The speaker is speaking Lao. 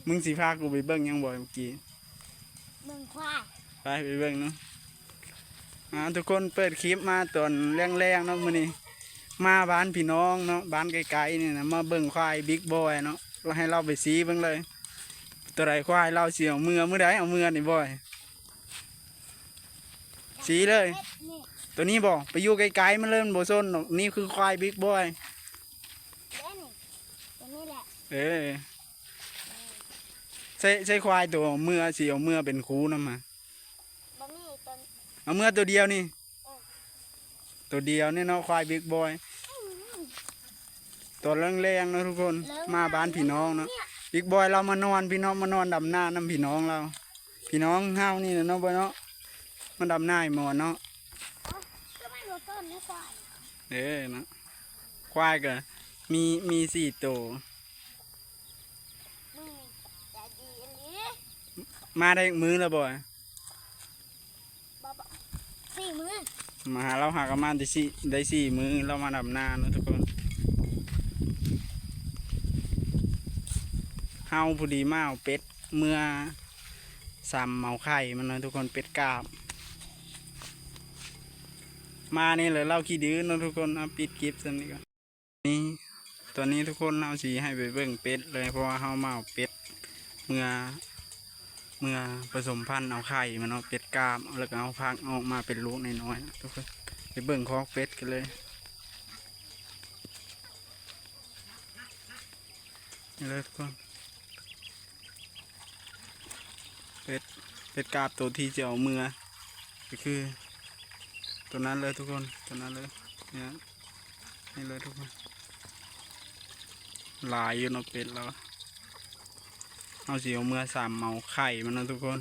ມຶງຊິພາກູໄປເບິ່ງຫຍັງບໍ່ເມື່ອກີ້? ເບິ່ງຄວາຍ. ໄປ ໄປເບິ່ງເນາະ. ອ່າ ທຸກຄົນ ເປີດຄລິບມາຕອນແລງໆເນາະ ມື້ນີ້ມາບ້ານພີ່ນ້ອງເນາະ ບ້ານໃກ້ໆນີ້ນະ ມາເບິ່ງຄວາຍບິກບອຍເນາະ ໃຫ້ລາວໄປຊີ້ເບິ່ງເລີຍ ໂຕໃດຄວາຍລາວຊິເອົາເມືອ ມື້ໃດເອົາເມືອນີ້ບອຍ? ຊີ້ເລີຍ. ໂຕນີ້ບໍ? ໄປຢູ່ໄກໆມັນເລີຍ ມັນບໍ່ສົນດອກ. ນີ້ຄືຄວາຍບິກບອຍ. ເດ້ນີ້ ໂຕນີ້ແຫຼະ. ເອີ ໃຊ້ ໃຊ້ຄວາຍໂຕເມືອ ຊິເອົາເມືອເປັນຄູນຳຫາ. ບໍ່ມີ ໂຕ ເອົາເມືອໂຕດຽວນີ້. ເອີ ໂຕດຽວນີ້ເນາະ ຄວາຍບິກບອຍ. ຕອນແລງໆເນາະທຸກຄົນ ມາບ້ານພີ່ນ້ອງເນາະ ບິກບອຍລາວມານອນ ພີ່ນ້ອງ ມານອນດຳນານຳພີ່ນ້ອງລາວ. ພີ່ນ້ອງເຮົານີ້ແຫຼະເນາະ ບອຍເນາະ ມາດຳນາໃຫ້ໝອນເນາະ. ເອີ ເນາະ ຄວາຍກະມີ ມີສີ່ໂຕ. ມາໄດ້ມື້ລະບໍ່? ບໍ່ ບໍ່ ສີ່ມື້. ມາຫາລາວຫາກະມາໄດ້ສີ່ ໄດ້ສີ່ມື້ ລາວມາດຳນາເນາະທຸກຄົນ. ເຮົາພໍດີມາເອົາເປັດເມືອ ຊຳເອົາໄຂ່ມັນເນາະທຸກຄົນ ເປັດກາບ. ມານີ້ແຫຼະລາວຂີ້ດື້ເນາະທຸກຄົນ. ເອົາ ປິດຄລິບສ່ຳນີ້ກ່ອນ. ນີ້ ຕອນນີ້ທຸກຄົນ ເຮົາຊິໃຫ້ໄປເບິ່ງເປັດເລີຍ ເພາະວ່າເຮົາມາເອົາເປັດເມືອ ເມືອປະສົມພັນເອົາໄຂ່ມາເນາະ ເປັດກາບ ແລ້ວກໍເອົາຟັກອອກມາເປັນລູກນ້ອຍໆ ທຸກຄົນ. ໄປເບິ່ງຄອກເປັດກັນເລີຍ. ນີ້ເລີຍທຸກຄົນ ເປັດ ເປັດກາບໂຕທີ່ຈະເອົາເມືອ ກໍຄືໂຕນັ້ນເລີຍທຸກຄົນ ໂຕນັ້ນເລີຍ ນີ້ ນີ້ເລີຍທຸກຄົນ. ຫຼາຍຢູ່ເນາະເປັດລາວ. ເຮົາຊິເອົາເມືອຊຳເອົາໄຂ່ມັນເນາະທຸກຄົນ.